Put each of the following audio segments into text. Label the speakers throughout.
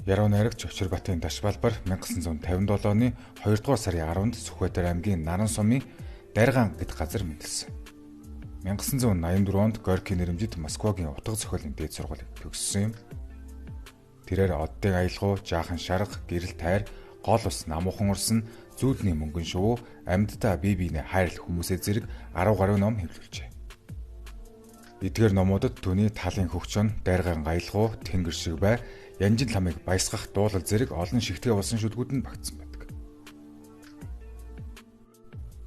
Speaker 1: Яруу найрагч Очирбатын Дашбалбар 1957 оны 2 дугаар сарын 10-нд Сүхбаатар аймгийн Наран сумын Дарган гэд газар мэндэлсэн. 1984 онд Горький нэрэмжит Москвагийн утга зохиолын дээд сургуулийг төгссөн юм. Тэрээр оддын аялгау, жаахан шарга, гэрэл тайр, гол ус намуухан урсан, зүүдний мөнгөн шувуу, амьддаа бие биенээ хайрлах хүмүүсээ зэрэг 10 гаруй ном хэвлүүлжээ. Эдгээр номуудад түүний талын хөгчөн, Дарган аялгау, Тэнгэр шиг бай, Янжин ламыг баясгах дуулал зэрэг олон шигтгэ болсон шүлгүүд нь багтсан байдаг.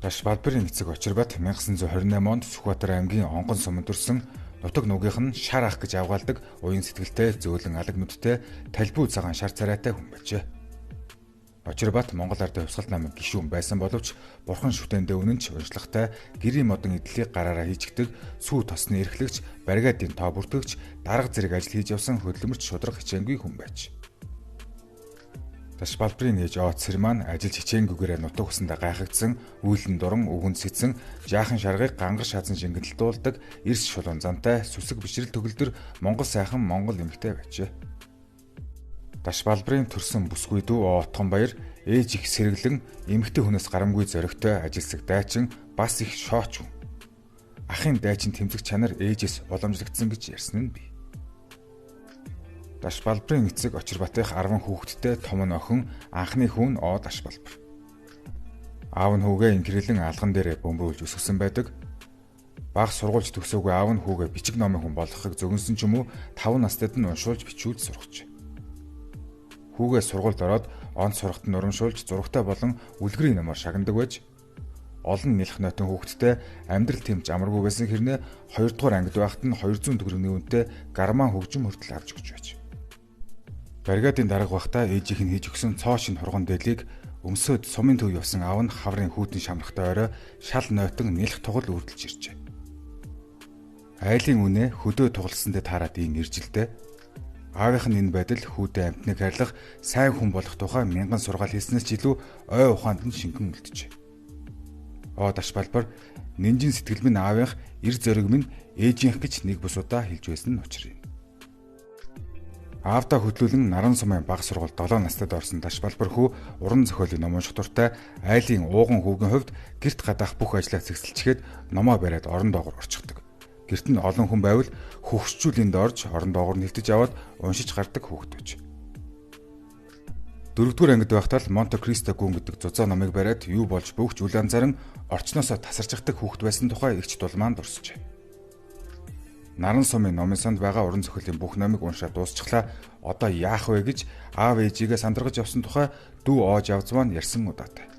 Speaker 1: Дашбалбарын эцэг Очирбат 1928 онд Сүхбаатар аймгийн Онгон суманд төрсөн нутаг нугийнх нь шар ах гэж авгаалдаг уян сэтгэлтэй, зөөлөн алаг нүдтэй, талбай цагаан шар царайтай хүн байжээ. Очирбат Монгол Ардын хувьсгалт намын гишүүн байсан боловч бурхан шүтээндээ үнэнч уншлагатай, гэрийн модон эдлийг гараараа хийжигдэг, сүү тосны эрхлэгч, бригадын тоо бүртгэгч, дарга зэрэг ажил хийж явсан хөдөлмөрч шударга хичээнгүй хүн байж. Дашбалбарын ээж Оо Цэр маань ажиллаж хичээнгүйгээрээ нутаг усандаа гайхагдсан, үйлэн дуран өвгөнд сэтсэн, жаахан шаргыг гангар шаазан шингэнэлтүүлдэг, эрс шулуун зантай, сүсэг бишрэл төгөлдөр Монгол сайхан Монгол эмэгтэй байжээ. Дашбалбарын төрсөн бүсгүй дүү Оотгон баяр ээж их сэргэлэн эмэгтэй хүнээс гарамгүй зоригтой ажилсаг дайчин бас их шооч хүн. Ахын дайчин тэмцэх чанар ээжээс уламжлагдсан гэж ярьсан нь бий. Дашбалбарын эцэг Очирбатынх 10 хүүхэдтэй том нь охин, анхны хүн Оо Дашбалбар. Аав нь хүүгээ инхрийлэн алган дээрээ бөмбөрүүлж өсгөсөн байдаг. Баг сургуульч төгсөөгүй аав нь хүүгээ бичиг номын хүн болгохыг зөгнсөн ч юм уу 5 настайд нь уншуулж бичүүлж сургажээ. Хүүгээ сургуульд ороод онц сурахт нь урамшуулж зурагтай болон үлгэрийн номоор шагнадаг байж олон нялх нойтон хүүхэдтэй амьдрал тэмч амаргүй байсан хэрнээ 2 дугаар ангид байхад нь 200 төгрөгийн үнэтэй гарман хөгжим хүртэл авч өгч байж. Бригадын дарга байхдаа ээжийнх нь хийж өгсөн цоо шин хурган дээлийг өмсөөд сумын төв явсан аав нь хаврын хүүтэн шамрахтай орой шал нойтон нялх тугал үрдэлж иржээ. Айлын үнэ хөдөө тугалсан дээр таарад ийн иржилдэ. Аавынх нь энэ байдал хүүдээ амьтныг хайрлах, сайн хүн болох тухай мянган сургаал хийснээс ч илүү ой ухаанд нь шингэн үлджээ. Оо Дашбалбар нинжин сэтгэл минь аавынх, эр зориг минь ээжийнх гэж нэг бус удаа хэлж байсан нь учир юм. Аавдаа хөдлүүлэн Наран сумын баг сургуульд 7 настайд орсон Дашбалбар хүү уран зохиолын ном унших дуртай айлын ууган хүүгийн хувьд гэрт гадаах бүх ажлаа цэгцэлчихэд номоо бариад орон доогор орчихдог. Гэрт нь олон хүн байвал хөгшчүүл энд орж орон доогоор нь хилтэж аваад уншиж гардаг хүүхэд байж. 4-р ангид байхдаа л Монте Кристо гүн гэдэг зузаан номыг бариад юу болж бөөгч үл анзааран орчноосоо тасарчдаг хүүхэд байсан тухай эгч дулмаан дурсжээ. Наран сумын номын санд байгаа уран зохиолын бүх номыг уншаад дуусчихлаа. Одоо яах вэ гэж аав ээжигээ сандаргаж явсан тухай дүү оож явз маань ярьсан удаатай.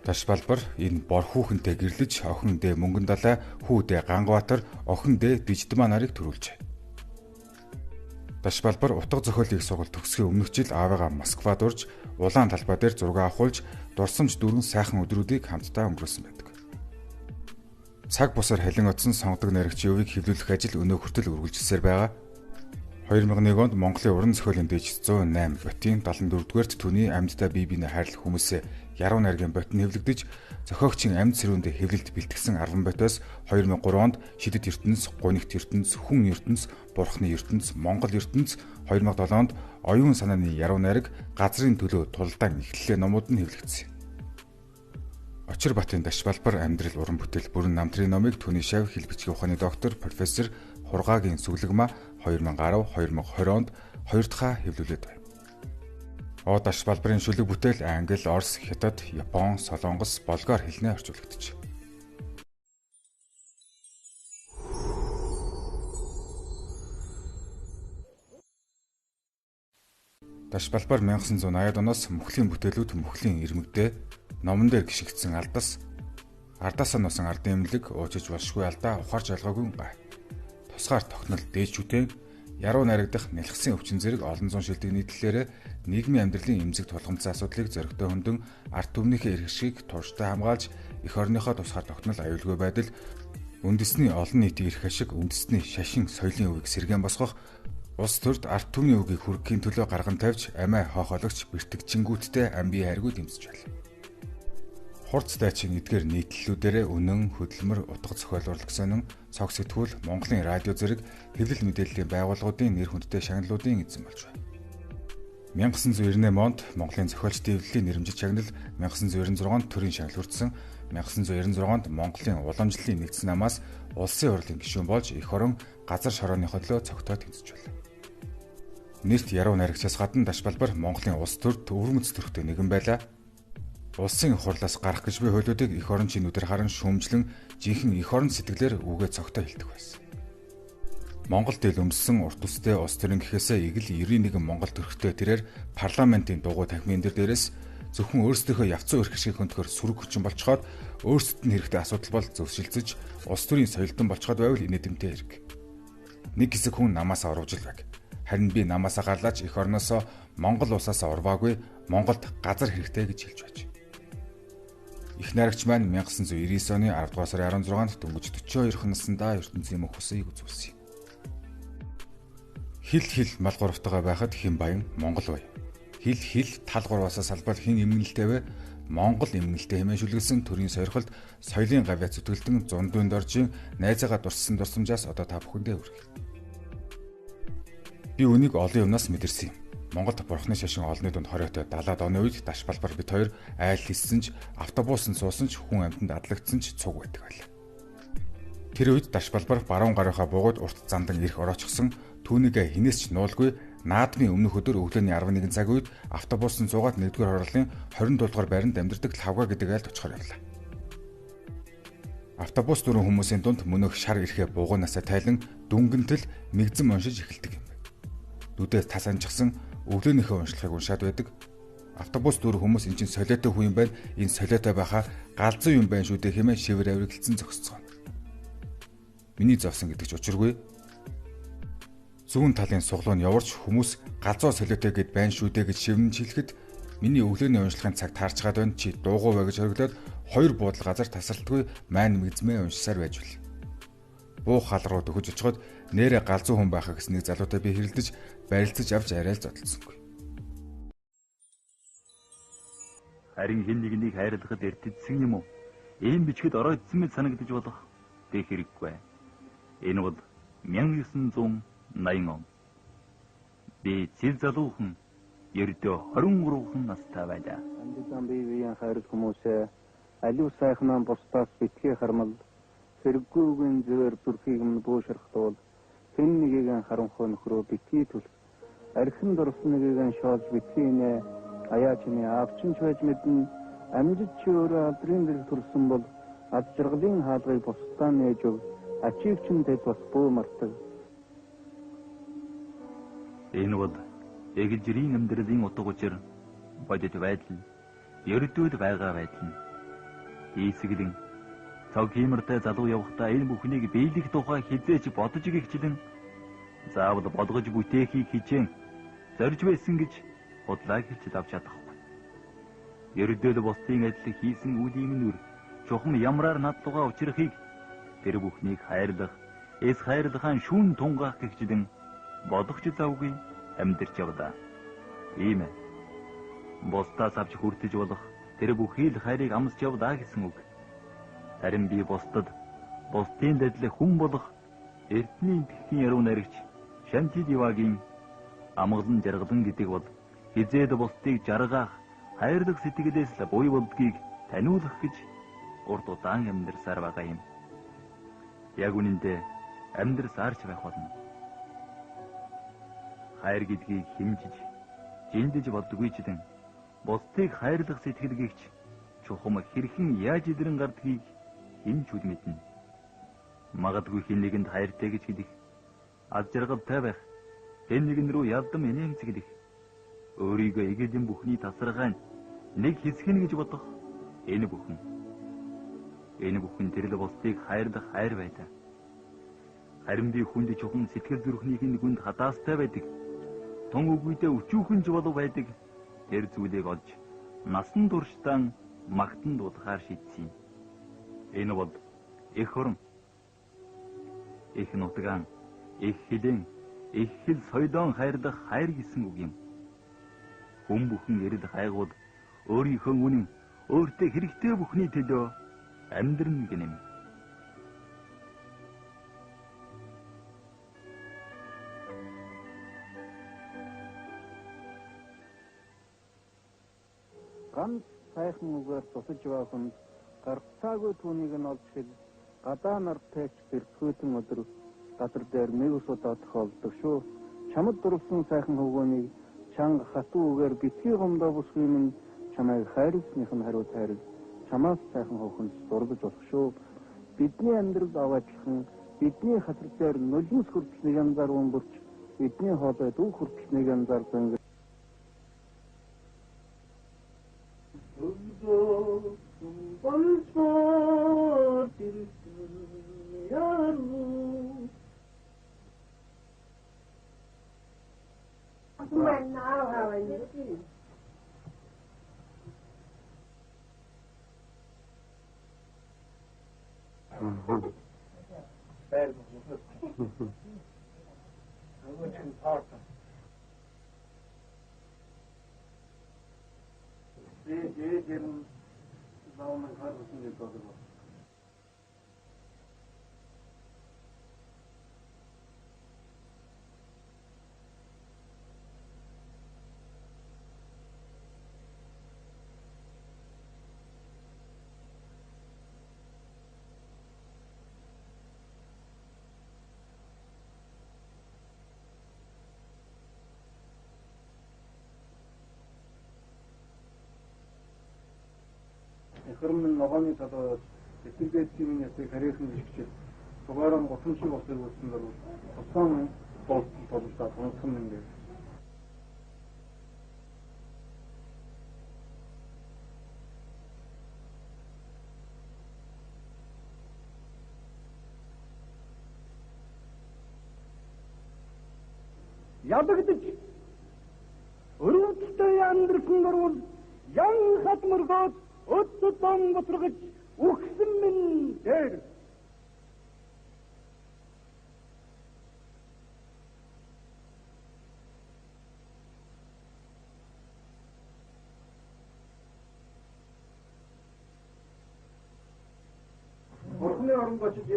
Speaker 1: Дашбалбар энэ бор хүүхэнтэй гэрлэж охин дэ мөнгөн далай, хүү дэ Гангаатар, охин дэ Диждмаа нарыг төрүүлжээ. Дашбалбар утга зохиолын их сургууль төгсөхийн өмнөх жил аавыгаа Москвад урж улаан талбай дээр зураг авахулж дурсамж дөрвөн сайхан өдрүүдийг хамтдаа өнгөрөөсөн байдаг. Цаг бусаар халин одсон сонгодог найрагчийн өвийг хэвлүүлэх ажил өнөө хүртэл үргэлжилсээр байгаа. 2001 онд Монголын уран зохиолын дэж 108 ботын 74-дүгээрт түүний амьдтай бие биенээ хайрлах хүмүүсээ яруу найргийн бот нь хэвлэгдэж зохиогчийн амьд сэрүүндээ хэвлэлд бэлтгэсэн 10 ботоос 2003 онд Шидэт ертөнц, Гунигт ертөнц, Хүн ертөнц, Бурхны ертөнц, Монгол ертөнц, 2007 онд Оюун санааны яруу найраг, Газрын төлөө тулдаан эхлэлээ номууд нь хэвлэгдсэн. Очирбатын Дашбалбар амьдрал уран бүтээл бүрэн намтрын номыг түүний шав хэл бичгийн ухааны доктор профессор Хургаагийн Сүглэгмаа 2010-2020 онд хоёр дахь хэвлүүлээд байна. Оо Дашбалбарын шүлэг бүтээл англи, орос, хятад, япон, солонгос, болгар хэлнээр орчуулагдаж. Дашбалбар 1980-ад оноос мөхлийн бүтээлүүд мөхлийн ирмэгдээ, номон дээр гიშгдсэн алдас, ардаасаа нуусан ардын эмнэлэг, уучиж болшгүй алдаа, ухаарч ойлгоогүй гай. Тусгаар тогтнол дээд шүтэн, яруу найрагдах нялхсын өвчин зэрэг олон зуун шилдэг нийтлэлээрээ нийгмийн амьдралын эмзэг тулгамдсан асуудлыг зоригтой хөндөн ард түмнийхээ эрх ашгийг тууштай хамгаалж эх орныхоо тусгаар тогтнол аюулгүй байдал, үндэсний олон нийтийн эрх ашиг, үндэсний шашин соёлын өвийг сэргээн босгох, улс төрд ард түмний үгийг хүргэхийн төлөө гарган тавьж амиа хоохоологч бэртгчингүүттэй амь бие хайргүй дэмжиж байлаа. Хурц дайчин эдгээр нийтлэлүүдээрээ үнэн, хөдөлмөр, утга зохиол урлаг сонин, цог сэтгүүл, Монголын радио зэрэг хэвлэл мэдээллийн байгууллагуудын нэр хүндтэй шагналуудын эзэн болж байна. 1998 онд Монголын зохиолч дэвлэлийн нэрэмжит шагнал, 1996 онд төрийн шагнал хүртсэн. 1996 онд Монголын уламжлалын нэгдсэн намаас улсын хурлын гишүүн болж эх орон газар шорооныхоо төлөө цогтоо тэнцэж байлаа. Нэрт яруу найрагчаас гадна Дашбалбар Монголын улс төрд өвөрмөц төрхтэй нэгэн байлаа. Улсын их хурлаас гарах гэж буй хуулиудыг эх орон чинүүдээр харан шүүмжлэн жинхэнэ эх орон сэтгэлээр үгээ цогтой хэлдэг байсан. Монгол дээл өмссөн урт үстэй улс төрийн гэхээсээ эгэл 91 Монгол төрхтэй тэрээр парламентын дугуй танхимын дээрээс зөвхөн өөрсдийнхөө явцсан эрх ашгийг хөндөөхөөр сөрөг хүчин болцоход өөрсдөд нь хэрэгтэй асуудал бол зөвшилцөж улс төрийн соёлтон болцоход байвал инэдэмтэй хэрэг. Нэг хэсэг хүн намаасаа урвжил байг. Харин би намаасаа гарлаач эх орноосоо Монгол улсаасаа урваагүй, Монголд газар хэрэгтэй гэж хэлж байж. Их найрагч маань 1999 оны 10 дугаар сарын 16-нд дөнгөж 42 наснда ертөнцийн мөнх усыг үзүүлсэн юм. Хил хил мал гуравтайгаа байхад хэн баян Монгол бай. Хил хил тал гурваасаа салбал хэн эмгэнэлтэй вэ? Монгол эмгэнэлтэй хэмээн шүлгэлсэн төрийн сойрхолд соёлын гавьяа зүтгэлтэн зундуйн доржийн найзаагаа дурссан дурсамжаас одоо та бүхэндээ хүргэе. Би үнийг олон юмнаас мэдэрсэн юм. Монголд бурхны шашин олонний дунд хориотой 70-аад оны үед Дашбалбар бит хоёр айл хийсэн ч автобусанд суусан ч хүн амьтанд адлагдсан ч цуг байдаг байлаа. Тэр үед Дашбалбар баруун гарынхаа буугад урт зандан ирэх ороочсон түүнийг хинээс ч нуулгүй наадмын өмнөх өдөр өглөөний 11 цаг үед автобусанд суугаад 1-р хорооллын 27 дугаар байранд амьдардаг Лавга гэдэг айлд очихоор явлаа. Автобус дөрвөн хүмүүсийн дунд мөнөөх шар ирэхээ буугаанаасаа тайлан дүнгэнтэл мэгзэм уншиж эхэлдэг юм. Нүдээс тас анжихсан өглөөнийхөө уншлагыг уншаад байдаг. Автобус дөрвөн хүмүүс эн чинь солиотой хүн юм байна. Энэ солиотой байхаа галзуу юм байна шүү дээ хэмээн шивэр авиргалцсан зогсцгоо. Миний зовсон гэдэг ч учиргүй. Зүүн талын суглуу нь яварч хүмүүс галзуу солиотой гэд байна шүү дээ гэж шивнэж хэлэхэд миний өглөөний уншлагын цаг таарчгаад байна, чи дуугүй бай гэж хориглоод хоёр буудал газар тасралтгүй маань мэгзмээ уншсаар байж бил. Буу хал руу дөхөж очиход нэрэ галзуу хүн байхаа гэсэн нэг залуутай би хэрэлдэж барилцаж авч арай л зодолсонгүй.
Speaker 2: Харин хэн нэгнийг хайрлахад эртдсэн юм уу? Ийм бичгэд оройтсан мэт санагдаж болох тэг хэрэггүй. Энэ бол 1980 он. Би цэл залуухан ердөө 23 настай байлаа.
Speaker 3: Андизан бие биеийн хайрлах хүмүүсээ аливаа сайхнаа бусдаас битгий хармал хэрэггүй үгийн зөвөр зүрхийг минь бүүшрахтуул хэн нэгийг харанхуй нөхрөө битгий түлх архин дурсан нэгийг шоолж битгий нэ аяа чиний аав чинь ч байж мэднэ амжид чи өөрөө алдрын дэрэг төрсөн бол ад жаргалын хаалгыг бусдаа нээж өг ачийг чинь тэд бас бүү мартаг.
Speaker 2: Энэ бол эгэл жирийн амьдралын утга учир бодит байдал ердөөд байгаа байдал нь. Ийсгэлэн цог хиймэртэй залуу явахдаа энэ бүхнийг биелэх тухай хизээч бодож гихчлэн заавал болгож бүтээхийг хичээн зорж байсан гэж худлаа хэлж авч чадахгүй. Ердөөд бусдын адил хийсэн үлийн нүр чухам ямраар над лугаа учрахыг тэр бүхнийг хайрлах, эс хайрлахаа шүүн тунгаах гихчлэн бодох ч завгүй амьдарч явлаа. Ийм ээ. Бусдаас авч хүртэж болох тэр бүхий л хайрыг амсч явлаа гэсэн үг. Харин би бусдад бусдын адил хүн болох эрдний энтхийн яруу найрагч Шантидивагийн амгалан жаргалан гэдэг бол хизээд бусдыг жаргаах хайрлах сэтгэлээс л буй болдгийг таниулах гэж урт удаан амьдарсаар байгаа юм. Яг үнэндээ амьдарсаар ч байх болно. Хайр гэдгийг хэмжиж, жиндэж болдоггүйчлэн бусдыг хайрлах сэтгэл гихч чухам хэрхэн яаж идрэн гардгийг хэн ч үл мэднэ. Магадгүй хэн нэгэнд хайртай гэж хэлэх, аз жаргалтай байх, хэн нэгэн рүү ялдам инээмсэглэх, өөрийгөө эгэлэн бүхний тасархай нэг хэсэг нь гэж бодох энэ бүхэн. Энэ бүхэн тэрл бусдыг хайрлах хайр байдаг. Харин би хүнд чухам сэтгэл зүрхнийх нь гүнд хадаастай байдаг. Тун үгүйдээ өчүүхэн ч болов байдаг. Тэр зүйлийг олж насан туршдаа магтан дуулахаар шийдсэн юм. Энэ бол эх орон, эх нутгаан, эх хилэн, эх хэл соёлоон хайрлах хайр гэсэн үг юм. Хүн бүхэн эрэл хайгуул өөрийнхөө үнэн өөртөө хэрэгтэй бүхний төлөө амьдрна гэнэ.
Speaker 3: сайхан үгээр тусаж яваа хүнд гарцаагүй түүнийг нь олж хэл гадаа нартайч бэрхүүтэн өдөр газар дээр нэг ус удаа тохиолддог шүү. Чамд дурлсан сайхан хөвгөөнийг чанга хатуу үгээр битгий гомдоо бүсгүй минь чамайг хайрлсных нь хариу тайрал чамаас сайхан хөвгөнд дурлаж болох шүү. Бидний амьдрал аваачлхан бидний хатар дээр нулимс хүртэл нэг янзаар өмбөрч бидний хоолой дүү хүртэл нэг янзаар зөнгө. Эхрэн ногооны толгой эцэг дээдсийн ясыг харийнхан гэж хичээл дугаараа нь гутамжиг болохыг үзсэн дөрөв тусаан болтол толдоо тунцхан юм бэ.
Speaker 4: Ядагдаж өрөвдөлтэй амьдрсан дөрвөл ян хат мөргөөд өд дон ботрогож үхсэн минь дээр.
Speaker 3: Бурхны оронд очиж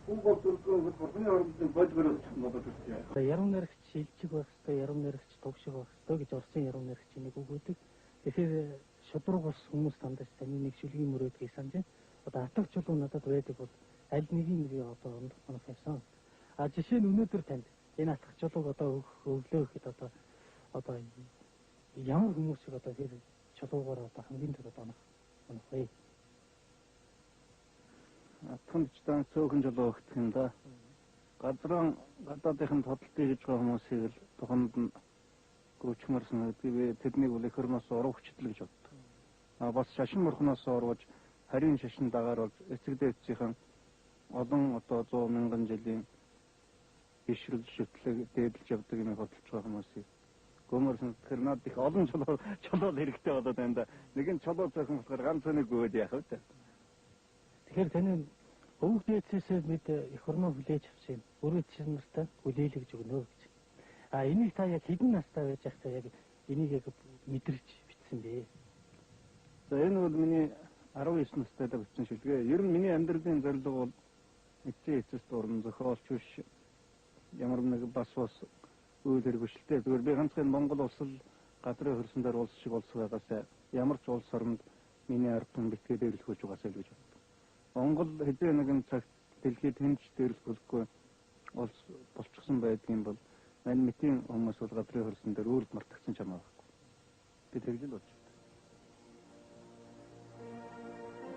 Speaker 3: хүн бол зүрхөө бурхны оронд бод бөрөөс бодож үзье.
Speaker 5: Яруу найрагч шилжих байх ёстой, яруу найрагч тугших байх ёстой гэж Оросын яруу найрагчийн нэг үг өгдөг. Тэгэхээр шудраг ус хүмүүс дандаа таны нэг шүлгийн мөрөөдгийг санаж байна. Одоо атга чулуу надад байдаг бол аль нэгийг би одоо унах юмсан. А жишээ нь өнөөдөр танд энэ атга чулууг одоо өглөө гэхэд одоо ямар хүмүүсийг одоо тэр чулуугаар одоо хамгийн түрүү одоо унах вэ?
Speaker 3: Атганд ч дан цөөхөн чулуу өгөх юм да. Газрын гадаадынхын тодолтыг гэж байгаа хүмүүсийг л туханд нь гүчмэр санагддаг. Би тэднийг бол их хөрмөөс уруу хүчтэл гэж боддог. А бас шашин морхноос урвж харийн шашин дагаар болж эцэг дээдсийнхэн олон одоо 100 мянган жилийн бишрэл шүтлэг дээдэлж явдаг юм хөдөлж байгаа хүмүүсийг гөмөр санагдахэр надад их олон чулуу хэрэгтэй болоод байна да. Нэг нь чулуу цөөхөн болохоор ганц нэг гүгээд яах вэ?
Speaker 5: Тэгэхээр таны өвөг дээдсээсээ бид эх орноо хүлээж авсан юм. Өрөөд нартай хүлээлгэж өгнө гэж. А энийг та яг хэдэн настай байж байхдаа яг энийг яг мэдэрч бичсэн бэ?
Speaker 3: За энэ бол миний 19 настай л бичсэн шүлгээ. Ер нь миний амьдралын зорилго бол эцсийн эцэст уран зохиолч биш ямар нэг бас үйл хэрэг биш л дээ. Зүгээр би ганцхан Монгол улс л гадрын хөрсөн дээр улс шиг улс байгаасаа ямар ч улс оронд миний ард түмэн битгий дээрлэхүүлж угаасаа л гэж боддог. Монгол хэзээ нэгэн цагт дэлхийд хэнч дээрлэхүүлэхгүй улс болчихсон байдгийн бол мань мэтийн хүмүүс бол гадрын хөрсөн дээр үрд мартагдсан чамаа байхгүй. Би тэгж л бодож байна.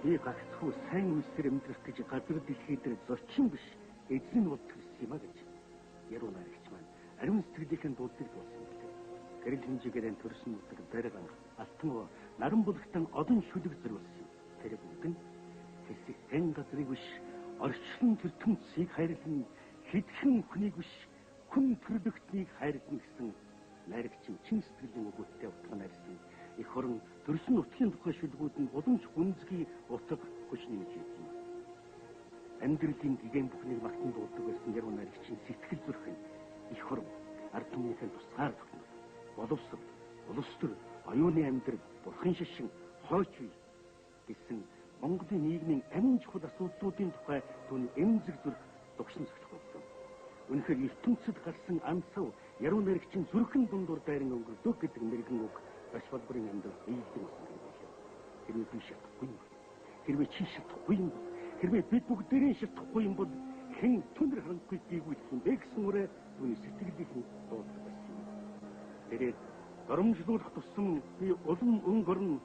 Speaker 4: Би гагцхүү сайн үйлсээр амьдрах гэж газар дэлхий дээр зочин биш эзэн бол төрсөн юм а гэж яруу найрагч маань ариун сэтгэлийнхэн дуулдаг дуулсан юм. Гэрэл хэмжээгээр төрсөн нутаг бариган алтан наран булгатан олон шүлэг зориулсан. Тэр бүгд нь хэсэг хэн газрыг биш орчлон төртөмцийг хайрлан хэдхэн хүнийг биш хүн төрлөختнийг хайрлана гэсэн найрагчин чин сэтгэлийн өгөөдтэй утга найрсан. Эх орон төрсөн нутгийн тухай шүлгүүд нь уламж гүнзгий утга хүч нэмж өгдөг. Амьдралын гэгээн бүхнийг магтан дуулдаг байсан яруу найрагчийн сэтгэл зүрх нь эх орон ард түмнийхээ тусгаар тогтнол, боловсрол, улс төр, оюуны амьдрал, бурхан шашин, хойч үе гэсэн Монголын нийгмийн амин чухал асуудлуудын тухай түүний эмзэг зүрх дугшин зохих боллоо. Үнэхээр ертөнцид гарсан ансав яруу найрагчийн зүрхэн дундуур дайран өнгөрдөг гэдэг мэрэгэн үг баш болборын амьдрал биелдэг болсон юм билээ. Хэрвээ би шатахгүй юм бол, хэрвээ чи шатахгүй юм бол, хэрвээ бид бүгдээрээ шатахгүй юм бол хэн түнэр харанхуйг гүйгүүлэх юм бэ гэсэн үрээ түүний сэтгэлийнхэн дуудлага байсан юм. Тэрээр доромжлуулах тусам би улам өнгөрн,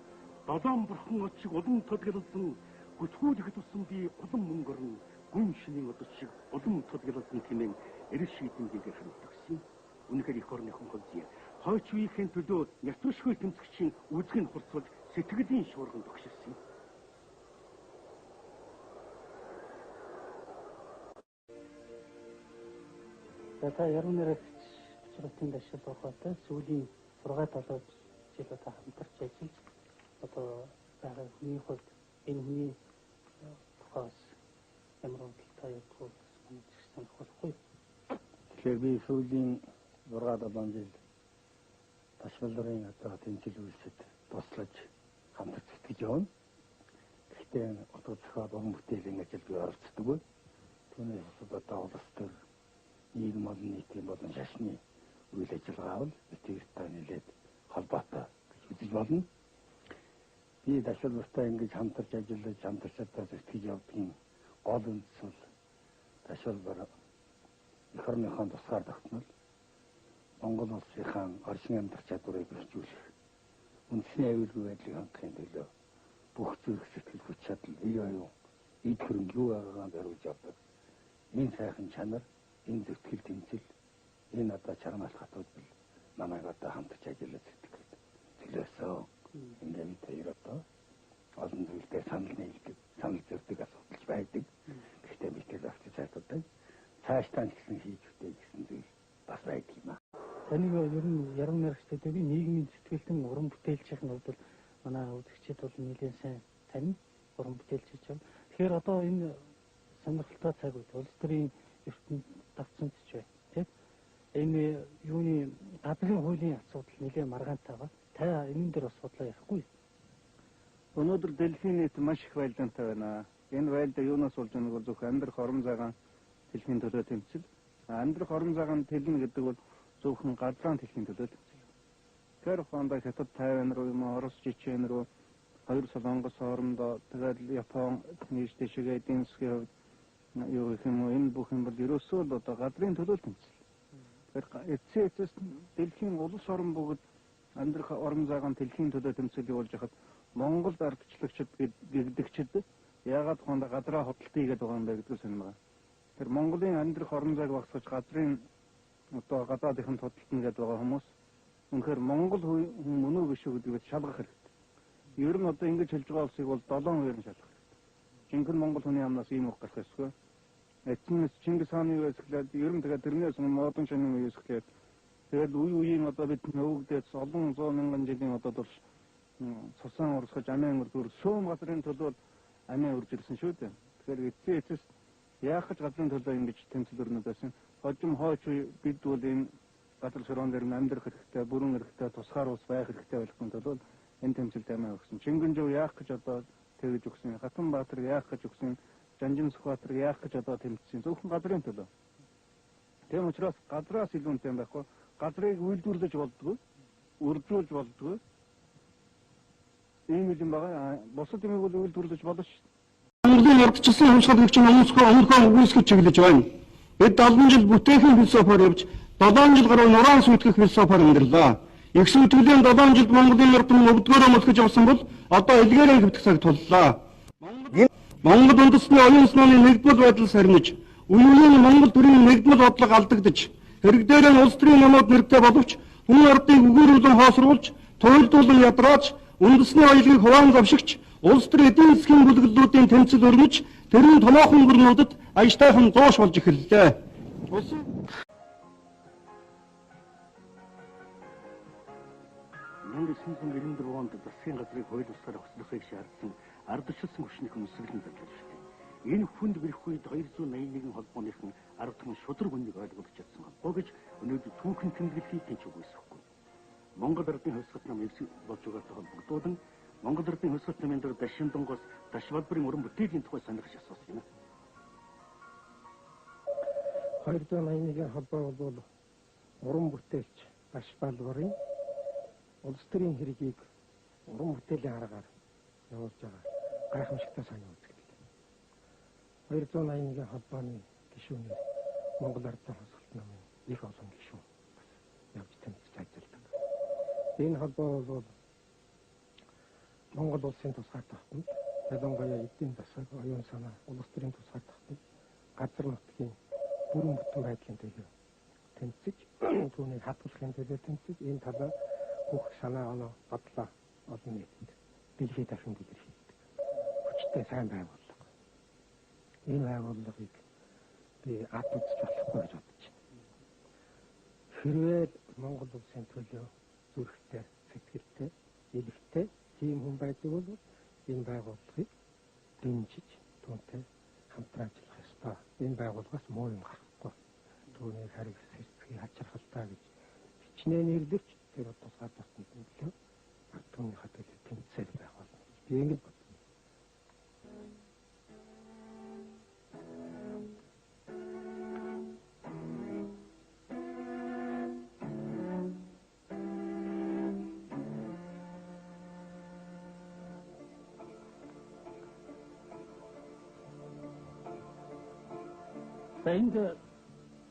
Speaker 4: долоон бурхан от шиг улам тодгэлсэн, гүтгүүлэх тусам би улам өнгөрн, гүн шинийн одод шиг улам тодгэлсэн хэмээн эрс шийдэмгийгээр хариулт өгсөн юм. Үнэхээр эх орныхон хувьд хойч үеийн төлөө нятвшгүй тэмцэгчийн үзгийг хурцуулж сэтгэлийн шуурганд өгшөрсөн юм.
Speaker 5: За та яруу найрагч Бичрутын дашил ухаатай сүүлийн 6-7 жил одоо хамтарч ажиллаж одоо байгаа хүний хувьд энэ хүний тухаас ямар бодолтой явдгуу манай санах болохгүй.
Speaker 6: Тэгэхээр би сүүлийн 6-7 жил Ташбалрын одоо тэмцэл үйлсэд туслаж хамтарч сэтгэж явна. Гэхдээ утга зохиол уран бүтээлийн ажил би оролцдоггүй. Түүнээс бусад одоо улс төр, нийгэм олон нийтийн болон шашны үйл ажиллагаа бол тэтгэвртэй нэлээд холбоотой гэж үзэж болно. Би Ташбалртай ингэж хамтарч ажиллаж, хамтарч одоо сэтгэж явдгийн гол үндэс бол Ташбалбар эх орныхоо тусгаар тогтнол, Монгол улсынхаа оршин амьдрах чадварыг бэхжүүлэх, үндэсний аюулгүй байдлыг хангахын төлөө бүх зүрх сэтгэл хүч чадал, бие оюун, эд хөрөнгө юу байгаагаа зориулж явдаг. Энэ сайхан чанар, энэ зүтгэл тэмцэл, энэ одоо чармаалт хатуудал намайг одоо хамтарч ажиллаж сэтгэхэд төлөөсөө. Ингээ бид хоёр одоо олон зүйлдээ санал нийлдэг, санал зөрдөг асуудалч байдаг. Гэхдээ бид тэр огт чаддаг. Цаашдаа ч гэсэн хийж үтэй гэсэн зүйл бас байдаг юм аа.
Speaker 5: Таныг ер нь яруу найрагчдад нийгмийн зүтгэлтэн уран бүтээлчийн хувьд бол манай үзэгчид бол нэлээд сайн тань уран бүтээлч гэж байна. Тэгэхээр одоо энэ сонирхолтой цаг үед улс төрийн ертөнд давтсан ч бай, тийм. Энэ юуны газрын хуулийн асуудал нэлээд маргаантай байгаа. Та энэ дээр бас судлаа ярихгүй.
Speaker 3: Өнөөдөр дэлхийн нийт маш их байлдаантай байна. Энэ байлдаа юунаас болж байгааг бол зөвхөн амьдрах орон зайгаан дэлхийн төлөө тэмцэл. Амьдрах орон зайгаан тэлнэ гэдэг бол зөвхөн газрын дэлхийн төлөө тэмцэл. Тэр ухаандаа Хятад, Тайван руу юм уу, Орос, Чечен руу, хоёр Солонгос хоорондоо, тэгэл Япон нийт дэшегээ эдийн засгийн хувьд юу гэх юм уу, энэ бүх юм бол ерөөсөө л одоо газрын төлөө тэмцэл. Тэгэхээр эцсийн эцэс дэлхийн улс орон бүгд амьдрах орон зайгаан дэлхийн төлөө тэмцэл явуулж байхад Монгол ардчлагчид гэгдэгчид яагаад ухаандаа газраа худалдаа хийгээд байгаа юм бэ гэдгийг сонирмоо. Тэр Монголын амьдрах орон зайг багасгаж газрын одоо гадаадынханд худалдана гэдээ байгаа хүмүүс үнэхээр Монгол хүн мөн үү биш үү гэдгийг шалгах хэрэгтэй. Ер нь одоо ингэж хэлж байгаа улсыг бол 7 үеэр нь шалгах хэрэгтэй. Жинхэнэ Монгол хүний амнаас ийм үг гарах ёсгүй. Эцнээс Чингис хааны үеэс эхлээд ер нь тэгээд тэрнээс өмнө Модон шанын үеэс эхлээд тэгээд үе үеийн одоо бид өвгдөөс олон зуун мянган жилийн одоо турш цусан урсгаж амиа үрдүр сүүм газрын төлөө амиа үрж ирсэн шүү дээ. Тэгэхээр эцсийн эцэс яах гэж газрын төлөө ингэж тэмцэл өрнөд байсан. Хожим хойч бид бол энэ газар шороон дээр амьдрах хэрэгтэй, бүрэн хэрэгтэй, тусгаар улс байх хэрэгтэй болохын тулд энэ тэмцэлд амиа өгсөн. Чингэн жив яах гэж одоо тэгж өгсөн. Хатанбаатар яах гэж өгсөн. Жанжин Сүхбаатар яах гэж одоо тэмцсэн. Зөвхөн газрын төлөө. Тийм учраас газраас илүү үнэтэй байхгүй. Газрыг үйлдвэрлэж болдгоо, үржүүлж болдгоо. Ийм юм байгаа. Бусад юмыг бол үйлдвэрлэж болно шүү дээ.
Speaker 7: Монголын урдчилсан хувьсгалыг чинь өмнөхөө үгүйсгэж чиглэж байна. Бид 70 жил бүтээхэн философоор явж 7 жил гаруй нураан сүйтгэх философоор амьдралаа. Их сүйтгэлийн 7 жилд Монголын ард түмэн өвдгөөрөө мөлхөж явсан бол одоо элгээрээ хэвтэх цаг туллаа. Монгол үндэсний оюун санааны нэгдмэл байдал сарниж, үе үеийн Монгол төрийн нэгдмэл бодлого алдагдаж, хэрэг дээрээ улс төрийн номууд нэртэй боловч хүн ардыг үгүйрүүлэн хоосруулж, туйлдуулан ядрааж, үндэсний аюулыг хуваан завшигч улс төр эдийн засгийн бүлэглэлүүдийн тэмцэл өрнөж, тэрийн томоохон гүрнүүдэд аятайхан зууш болж эхэллээ.
Speaker 4: Улсын 1994 онд засгийн газрыг хууль бусаар огцлохыг шаардсан ардчилсан хүчнийх өмсгөлэн зарлаж билээ. Энэ хүнд бэрх үед 281 холбооныхан ард түмэн шударга үннийг ойлгуулж чадсан холбоо гэж өнөөдөр түүхэн тэмдэглэхийг тэнч үгүйсэхгүй. Монгол Ардын хувьсгалт нам эвсэг болж байгаатай холбогдуулан Монгол Ардын хувьсгалт намын дараа Дашимдонгоос Дашбалбарын уран бүтээлийн тухай сонирхож асуусан юм.
Speaker 8: 281 холбоо бол уран бүтээлч Дашбалбарын улс төрийн хэргийг уран бүтээлийн аргаар явуулж байгаа гайхамшигтай сайн үзэгдэл. 281 холбооны гишүүнээр Монгол Ардын хувьсгалт намын их олон гишүүн бас явж тэмцэж ажилладаг. Энэ холбоо бол Монгол улсын тусгаар тогтнол, ялангуяа эдийн засаг, оюун санаа, улс төрийн тусгаар тогтнол, газар нутгийн бүрэн бүтэн байдлын төлөө тэмцэж, түүнийг хадгалахын төлөө тэмцэж, энэ талаар бүх санаа оноо бодлоо олон нийтэд дэлхий дахин илэрхийлдэг. Хүчтэй сайн байгууллага. Энэ байгууллагыг би ад үзэж болохгүй гэж бодож байна. Хэрвээ Монгол улсын төлөө зүрхтэй, сэтгэлтэй, илэгтэй тийм хүн байдаг бол энэ байгууллагыг дэмжиж түүнтэй хамтран ажиллах ёстой. Энэ байгууллагаас муу юм гарахгүй. Түүнийг хариг сэрцгий хачирхалтай гэж хичнээн нэрлэвч тэр тусгаар тогтнолын төлөө ард түмнийхээ төлөө тэмцээл байх болно гэж би ингэж бодно.
Speaker 5: За энд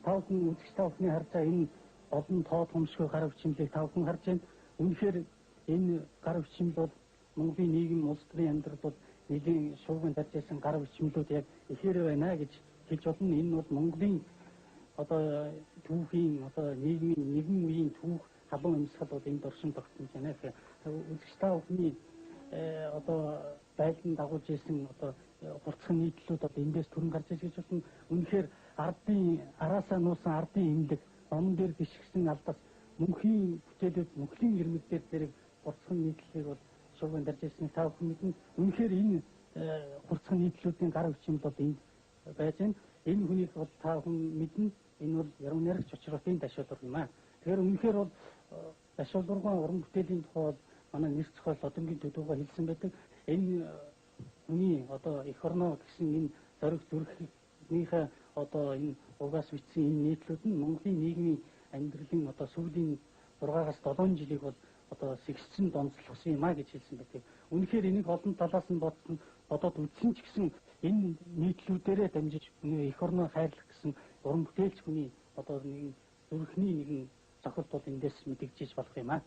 Speaker 5: та бүхэн үзэгч та бүхний харж байгаа энэ олон тоо томшгүй гар бичмэлийг та бүхэн харж байна. Үнэхээр энэ гар бичмэл бол Монголын нийгэм улс төрийн амьдрал бол нэлийн шуугиан тарж байсан гар бичмэлүүд яг ихээр байна гэж хэлж болно. Энэ бол Монголын одоо түүхийн одоо нийгмийн нэгэн үеийн түүх халуун амьсгал бол энд оршин тогтнож байна гэхээр үзэгч та бүхний одоо байлдан дагуулж исэн одоо хурцхан нийтлүүд одоо эндээс төрөн гарч иж гэж болно. Үнэхээр ардын араасаа нуусан ардын эмнэлэг номон дээр гიშгсэн алдас мөнхийн бүтээлүүд мөнхийн ирмэг дээр зэрэг хурцхан нийтлэлийг бол шуугиан дарж ирснийг та бүхэн мэднэ. Үнэхээр энэ хурцхан нийтлүүдийн гар бичмэл бол энд байж байна. Энэ хүнийг бол та бүхэн мэднэ. Энэ бол Яруу найрагч Учирбатын Дашуулур юм аа. Тэгэхээр үнэхээр бол Дашуулурган уран бүтээлийн тухай бол манай нэр зохиол Лодонгийн төдийгөө хэлсэн байдаг. Энэ хүний одоо эх орноо гэсэн энэ зориг зүрхнийхээ одоо энэ угаас бичсэн энэ нийтлүүд нь Монголын нийгмийн амьдралын одоо сүүлийн 6-аас 7 жилийг бол одоо сэгсцэн донцлогсон юм а гэж хэлсэн байдаг. Үнэхээр энийг олон талаас нь бодоод үзсэн ч гэсэн энэ нийтлүүдээрээ дамжиж эх орноо хайрлах гэсэн уран бүтээлч хүний одоо нэгэн зүрхний нэгэн зохилт бол эндээс мэдэгдэж болох юм а.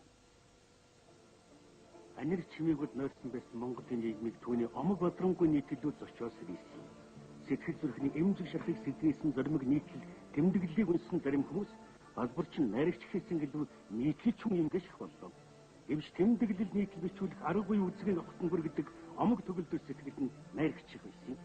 Speaker 4: Анир чимээгүүд нойрсон байсан Монголын нийгмийг түүний омог бодромгүй нийтлэлүүд зочоос ирсэн. Сэтгэл зүрхний эмзэг шархыг сэдрээсэн зоримог нийтлэл тэмдэглэлийг үнсэн зарим хүмүүс балбарч найрагч хийсэн гэлүү нийтлэлч хүн юм гэх боллоо. Гэвч тэмдэглэл нийтлэл бичүүлэх аргагүй үзгийг огтон бүргэдэг омог төгөлдөр сэтгэлд нь найрагч их байсан юм.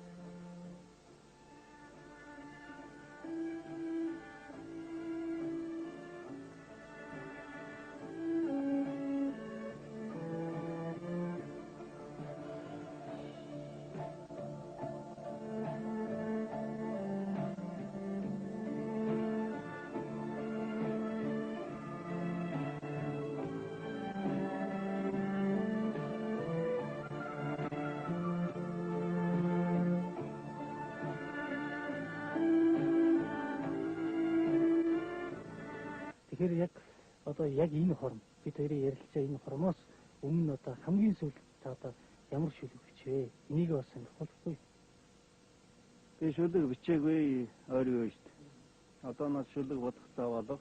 Speaker 5: Тэгэхээр яг одоо яг энэ хором бид хоёрын ярилцаа энэ хормоос өмнө одоо хамгийн сүүлд та одоо ямар шүлэг бичвэ? Энийг бас сонирхолтой.
Speaker 3: Би шүлэг бичээгүй ойргүй шүү дээ. Одоо над шүлэг бодох цаа болго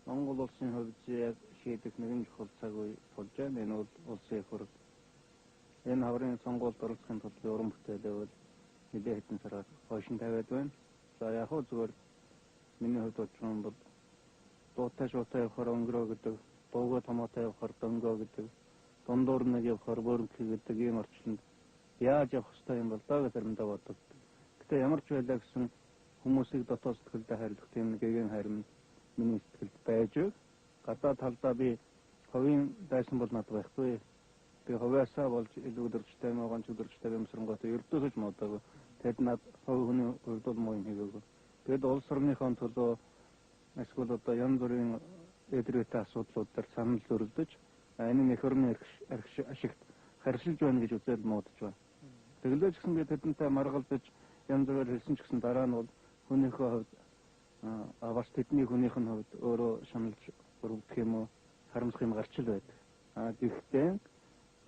Speaker 3: Монгол улсын хувьд яг шийдэх нэгэн чухал цаг үе тулж байна. Энэ бол улсын их хурл. Энэ хаврын сонгуульд оролцохын тулд би уран бүтээлээ бол нэлээд хэдэн сараар хойшин тавиад байна. За яг хөө зүгээр миний хувьд бодсон бол дуутай шуутай явахаар өнгөрөө гэдэг, дуугаа томоотой явахаар дөнгөө гэдэг, дундуур нэг явахаар бөөрөнхий гэдэг ийм орчинд яаж явах ёстой юм бол даа гэж заримдаа боддог. Гэтэ ямар ч байлаа гэсэн хүмүүсийг дотоод сэтгэлдээ хайрлах тийм нэг гэгэн хайр миний сэтгэлд байж байв. Гадаа талдаа би хувийн дайсан бол надад байхгүй. Би хувиасаа болж илүү өдөржтэй мууган ч өдөржтэй бэмсрэнгүүтээ ердөөсөж муудаагүй. Тэд над хувь хүний хувьд бол муу юм хийгээгүй. Тэгэд улс орныхоо төлөө эсвэл одоо янз бүрийн эдрээтэй асуудлууд дээр санал зөрөлдөж энэ нь эх орны ашигт харшилж байна гэж үзэл муудаж байна. Тэгэлээ ч гэсэн би тэдэнтэй маргалдаж янз бүрээр хэлсэн ч гэсэн дараа нь бол хүнийхээ хувьд бас тэдний хүнийх нь хувьд өөрөө шаналж өрөвдөх юм уу харамсах юм гарч л байдаг. А гэхдээ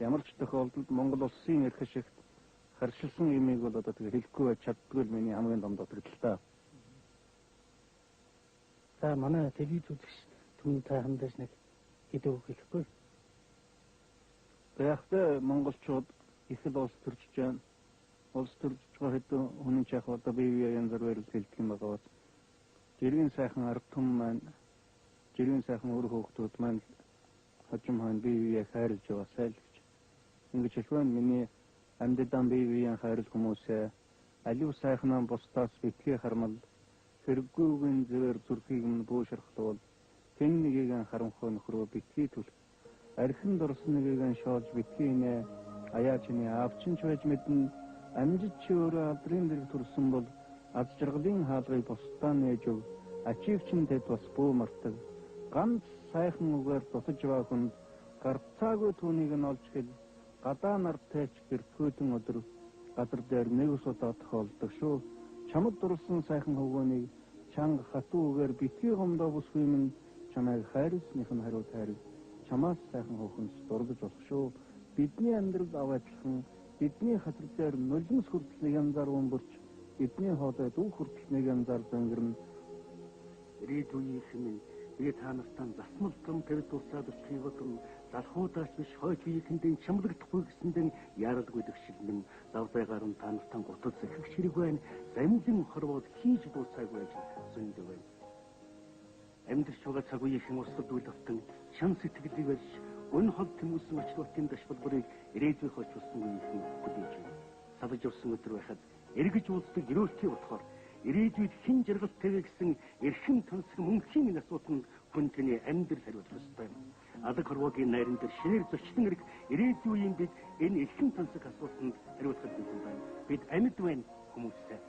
Speaker 3: Ямар ч тохиолдолд Монгол улсын эрх ашигт харшилсан юмыг бол одоо тэгээ хэлэхгүй байж чаддгүй л миний хамгийн том дутагдал та.
Speaker 5: За манай телевиз үзэгч түмэн та хандаж нэг хэдэн үг хэлэхгүй.
Speaker 3: Байхдаа монголчууд их л улс төрж байна. Улс төрж байгаа хэдэн хүн ч яг одоо бие бие янз бүрээр хэлдэг юм байгаа бас. Жиргэн сайхан ард түмэн маань, жиргэн сайхан үр хөөгдүүд маань хожим хойно бие бие хайрлаж яваасай л гэж. Ингэж хэлэх нь миний амьд бие биеийн хайрлах хүмүүсээ аливаа сайхнаа бусдаас битгий хармал хэрэггүйгийн зөвөр зүрхийг минь бүүшархлуул хэн нэгийг харанхуй нөхрөө битгий түлх архин дурсан нэгийг шоолж битгий нэ аяа чиний аав чинь ч байж мэднэ амжид чи өөрөө алдрын дэрэг төрсөн бол аз жаргалын хаалгыг бусдаа нээж өг ачийг чинь тэд бас бүү мартаг ганц сайхан үгээр дутаж яваа хүнд гарцаагүй түүнийг нь олж хэл гадаа нартай ч гэртгүйдэн өдөр газар дээр нэг ус удаа тохиолддог шүү. Чамд дурлсан сайхан хөвгөөнийг чанга хатуу үгээр битгий гомдоо бүсгүй минь чамайг хайрлсных нь хариу тайраг чамаас сайхан хөвгөнс дурлаж болох шүү. Бидний амьдрал аваачлхан бидний хатар дээр нулимс хүртэл нэг янзаар өмбөрч бидний хоолой дүү хүртэл нэг янзаар зөнгөрнө.
Speaker 4: Ирээдүйнийх минь би та нартаа засмал зам тавьд тусаад очихыг бодон залхуудаач биш хойч үеийнхэндээ чамлагдахгүй гэсэндэн яаралгүй дэвшил минь зав зайгаар нь та нартаа гутал зэхэх хэрэг байна. Замлин хорвоод хийж дуусаагүй ажил зөндөө байна. Амьдрч байгаа цаг үеийнхэн урсгал үйл автан чан сэтгэлийг барьж өн хол тэмүүлсэн ач батын дашбалбарыг ирээдүйн хойч болсон үеийнхэн хүлээж байна. Салаж явсан өдөр байхад эргэж уулздаг ерөөлтийн утгаар ирээдүйд хэн жаргалтай вэ гэсэн эрхэм тансаг мөнхийн энэ асуултанд хүн таны амьдрал хариулах ёстой юм. Алаг хорвоогийн найран дээр шинээр зөрчилөн ирэх ирээдүйн үеийн бид энэ эрхэм тансаг асуултанд хариулахад бэлэн байна. Бид амьд байна хүмүүсээ.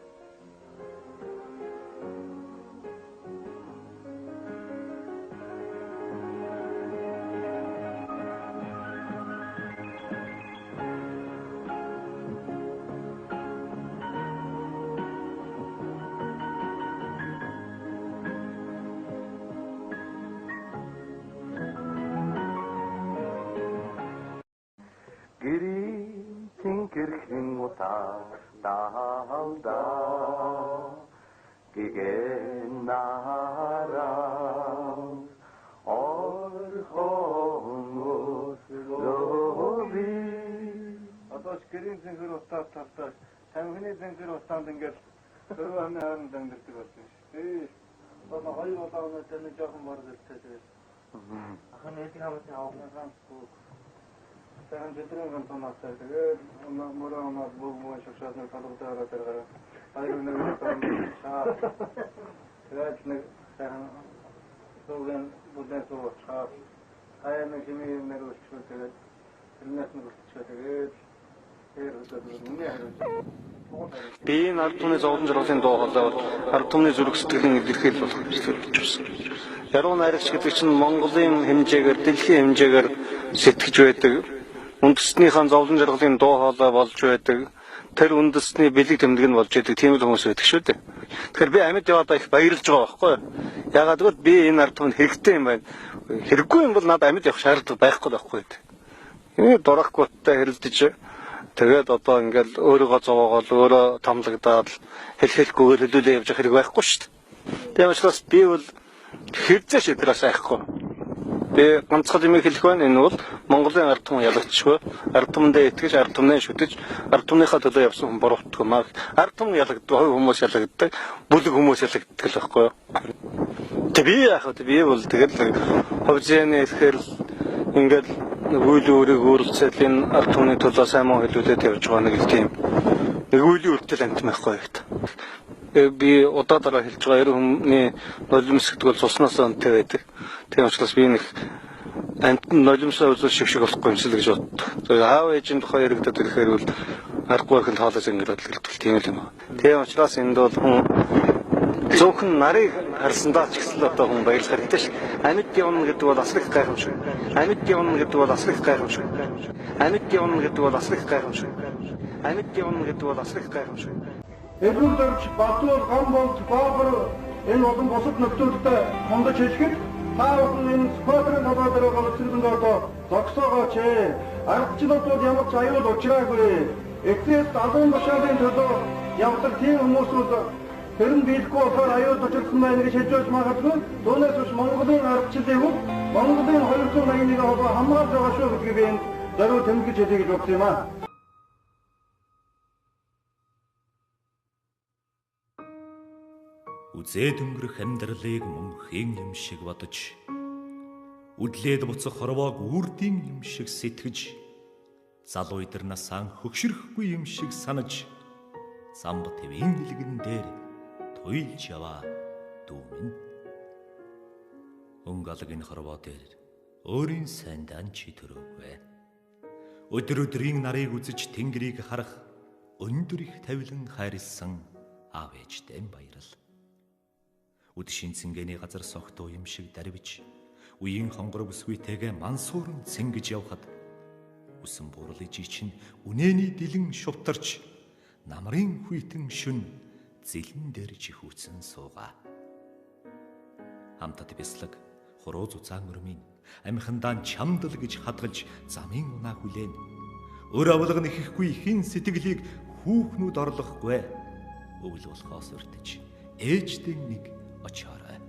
Speaker 9: Гэрийн цэнхэрхэн утаа даалдаа гэгэн нараа орхон өслөви.
Speaker 3: Одоо ч гэрийн цэнхэр утаа тавтаа тамхины цэнхэр утаанд ингээд дөрөв амны хооронд амьдардаг болсон шүү дээ. Одоо хоёр удаа өнөө жоохон борд ирсэн тэгээд.
Speaker 10: Ахын ээлжийн хамтын авах
Speaker 3: сайхан жидрийн ганцхан тэгээд мөрөө оноод бүх мөн шогшоод нэг толгой ороод ирээ. Хоёр нэг шаа. Тэгээд нэг сайхан сууган бүлээн суучихаад хаяа нэг хэмээ нэр өчгөө тэгээд тэрнээс нэг өчгөө тэгээд тэр хөдөлгөөн миний хариулт.
Speaker 7: Би энэ ард түмний зовлон жаргалын дуу хоолой бол ард түмний зүрх сэтгэлийн илэрхийлэл болох гэж хэлж байна. Яруу найрагч гэдэг чинь Монголын хэмжээгээр, дэлхийн хэмжээгээр сэтгэж байдаг. Үндэстнийхэн зовлон жаргалын дуу хоолой болж байдаг. Тэр үндэстний бэлэг тэмдэг нь болж байдаг. Тийм л хүмүүс байдаг шүү дээ. Тэгэхээр би амьд яваадаа их баярлж байгаа байхгүй юу? Ягаад гэвэл би энэ ард түмэнд хэрэгтэй юм байна. Хэрэггүй юм бол надад амьд явах шаардлага байхгүй л байхгүй юу? Энэ дурахгүйтэй хэрэлдэж тэгээд одоо ингээл өөрийгөө зовоогоол өөрөө томлогдоод хэлхэлгүйгээр хэлүүлээ явж хэрэг байхгүй шүү дээ. Тийм учраас би бол хэрзээ шийдвэрээс айхгүй. Би ганцхан юм хэлэх байна. Энэ бол Монголын ард түмэн ялагдчихгүй. Ард түмэндээ итгэж, ард түмнээ шүтэж, ард түмнийхээ төлөө явсан хүн буруутгүй маа. Ард түмэн ялагддаг, хувь хүмүүс ялагддаг, бүлэг хүмүүс ялагддаг л байхгүй юу? Тэг би яах вэ? Би бол тэгэл хувь зээний ихээр ингээл үйл өөрийг өөрөлдсөл энэ ард түмний төлөө сайн муу хэлүүлээд явж байгаа нэг л тийм нэг үеийн үртэл амт байхгүй юу. Би удаа дараа хэлж байгаа ер хүмүүний нулимс гэдэг бол цуснаас өнтэй байдаг. Тийм учраас би нэг амт нулимсаа үзэл шиг шиг болохгүй юм шиг л гэж боддог. Тэгээ аав ээжийн тухай яригдаад ирэхээр бол аргагүй хэрхэн тоолоос ингээд л тийм л юм. Тийм учраас энд бол хүн зөвхөн нарыг харсандаа ч гэсэн л одоо хүн баярлах хэрэгтэй ш. Амьд явна гэдэг бол асар их гайхамшиг. Амьд явна гэдэг бол асар их гайхамшиг. Амьд явна гэдэг бол асар их гайхамшиг. Амьд явна гэдэг бол асар их гайхамшиг.
Speaker 11: Эврэг дөрж Батуул, Гамболд, Баабар энэ болон бусад нөхдөлд хондож хэлэхэд
Speaker 7: Та бүхэн энэ Сүхбаатарын толгой дээр байгаа өсрэлэн одоо зогсоогооч. Ардчлалууд ямар ч аюул учраагүй. Эцэс алуун тушаалын төлөө явдаг тийм хүмүүсүүд тэр нь биелэхгүй болохоор аюул учирсан байна гэж хэлж магадгүй. Түүнээс биш Монголын ардчлалыг Монголын 281 хобоо хамгаалж байгаа шүү гэдгийг би энд зориуд тэмдэглэж хэлье гэж бодсон юм аа.
Speaker 11: Үзээд өнгөрөх амьдралыг мөнхийн юм шиг бодож, үдлээд буцах хорвоог үрдийн юм шиг сэтгэж, залуу идэр насаан хөгшөрөхгүй юм шиг санаж, замб твийн илгэн дээр туйлж яваа дүү минь. Өнгө алгын хорвоо дээр өөрийн сайн дан чи төрөөгүй. Өдөр өдрийн нарыг үзэж тэнгэрийг харах өндөр их тавилан хайрлсан аав ээжтэй баярал. Үдшийн цэнгэний газар согтуу юм шиг дарвиж, үеийн хонгор бүсгүйтэйгээ мансуурн цэнгэж явхад үсэн буурал ижий чинь үнэний дилэн шувтарч намрын хүйтэн шүн зэлэн дээр чихүүцэн суугаа. Хамтад бяцлаг хуруу зузаан өрмийн амхиндаан чамдал гэж хадгалж замын унаа хүлээн. Өр авлага нэхэхгүй хин сэтгэлийг хүүхнүүд орлохгүй. Өвөл болохоос өртөж ээждэн нэг очоорой.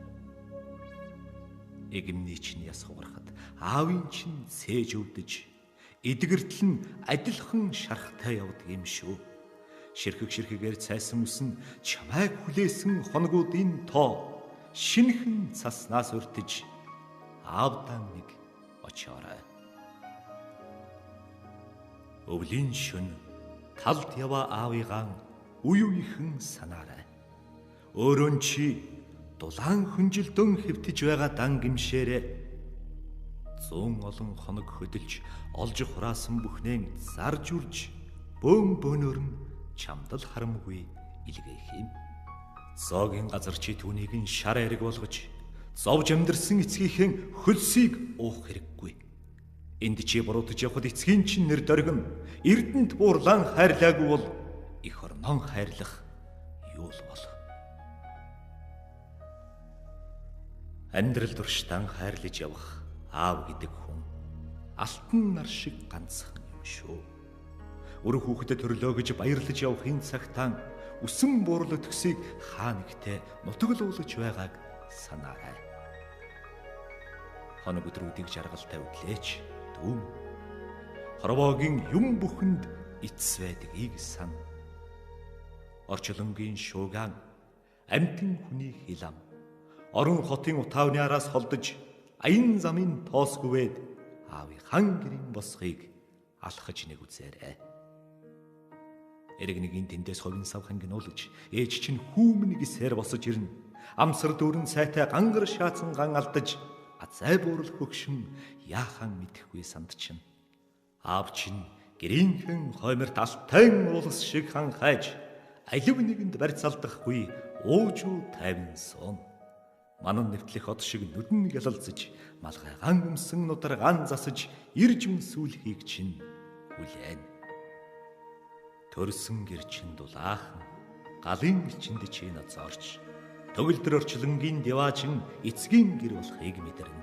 Speaker 11: Эгэмний чинь яс хугарахад аавын чинь цээж өвдөж эдгэртэл нь адилхан шархтай явдаг юм шүү. Ширхэг ширхэгээр цайсан үсэн чамайг хүлээсэн хоногуудын тоо шинхэн цаснаас өртөж аавдаан нэг очоорой. Өвлийн шөн талд яваа аавыгаан үе үехэн санаарай. Өөрөө нь чи дулаан хөнжилдөн хэвтэж байгаа дан гимшээрээ 100 олон хоног хөдөлж олж хураасан бүхнээ зарж үрж бөөн бөөнөр нь чамдал харамгүй илгээх юм. Зоогийн газар чи түүнийг нь шар ариг болгож зовж амьдэрсэн эцгийнхээ хөлсийг уух хэрэггүй. Энд чи буруудаж явхад эцгийн чинь нэр дөргөн эрдэнэт буурлаан хайрлаагүй бол эх орнон хайрлах юу л бол. Амьдрал туршдаан хайрлаж явах аав гэдэг хүн алтан нар шиг ганцхан юм шүү. Үр хүүхдэд төрлөө гэж баярлаж явахын цагтаан үсэн буурлаг төсийг хаа нэгтээ нутаглуулж байгааг санаарай. Хоног өдрүүдийг жаргалтай өдлээч дүүм. Хорвоогийн юм бүхэнд эцс байдгийг сан. Орчлонгийн шуугаан амьтан хүний хил ам орон хотын утаавны араас холдож аян замын тоосгүйвэд аавынхан гэрийн босхийг алхаж нэг үзээрэй. Эрэг нэгийн тэндээс ховын сав хангинуулж ээж чинь хүүмэн гисээр босож ирнэ. Амсар дүүрэн сайтай гангар шаацсан ган алдаж азай буурал хөгшин яахан мэдэхгүй сандчин. Аав чинь гэрийнхэн хойморт алтайн уулас шиг ханхайж алив нэгэнд барьцаалдахгүй уужуу тайван суун. Манан нэвтлэх од шиг нүдэн ялалзаж малгайгаан өмсөн нударгаан засаж ирж үнсүүлэхийг чинь хүлээн. Төрсөн гэр чин дулаахан галын элчинд чи ноцоорч төгөлдөр орчлонгийн деваачин эцгийн гэр болохыг мэдэрнэ.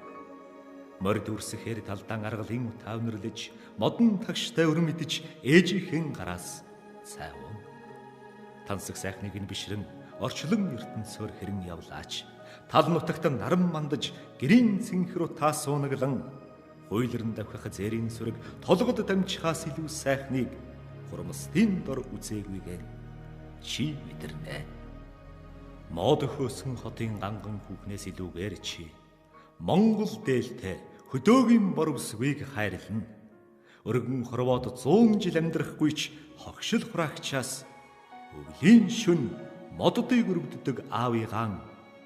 Speaker 11: Морд үрсэхээр талдаан аргалын утаа өнөрлөж модон тагштай өрөм идэж ээжийнхэн гараас цайван. Тансаг сайхныг нь бишрэн орчлон ертөнцөөр хэрэн явлаач. Тал нутагт наран мандаж гэрийн цэнхэр утаа суунаглан хуйлран давхих зээрийн сүрэг толгод дамжихаас илүү сайхныг хурмстын дор үзээгүйгээр чи мэдэрнэ. Мод хөөсөн хотын ганган хүүхнээс илүүгээр чи Монгол дээлтэй хөдөөгийн бор бүсгүйг хайрлана. Өргөн хорвоод 100 жил амьдрахгүй ч хогшил хураагчаас өвлийн шүн моддыг өргөддөг аавыгаан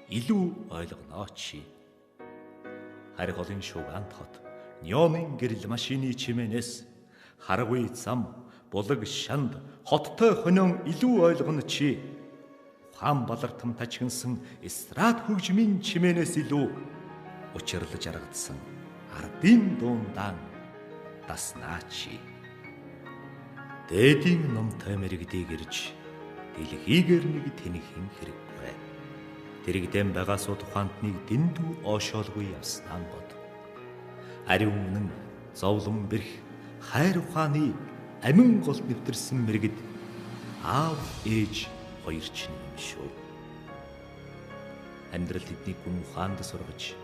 Speaker 11: илүү ойлгоно чи. Харих олон шугаант хот неонын гэрэл машины чимээнээс харгуй зам булаг шанд хоттой хонион илүү ойлгоно чи. Ухаан балартам тачигнсан эстрад хөгжмийн чимээнээс илүү учирлаж аргадсан ардын дуундаан даснаа чи. Дээдийн номтой мэрэгдийг ирж дэлхийгээр нэг тэнхэн хэрэггүй. Дэрэгдэн байгаа сууд ухаантныг дэндүү оошоолгүй явснаа бод. Ариун үнэн, зовлон бэрх, хайр ухааны амин голд нэвтэрсэн мэргэд аав ээж хоёр ч юм шүү. Амьдрал тэднийг гүн ухаанд сургаж,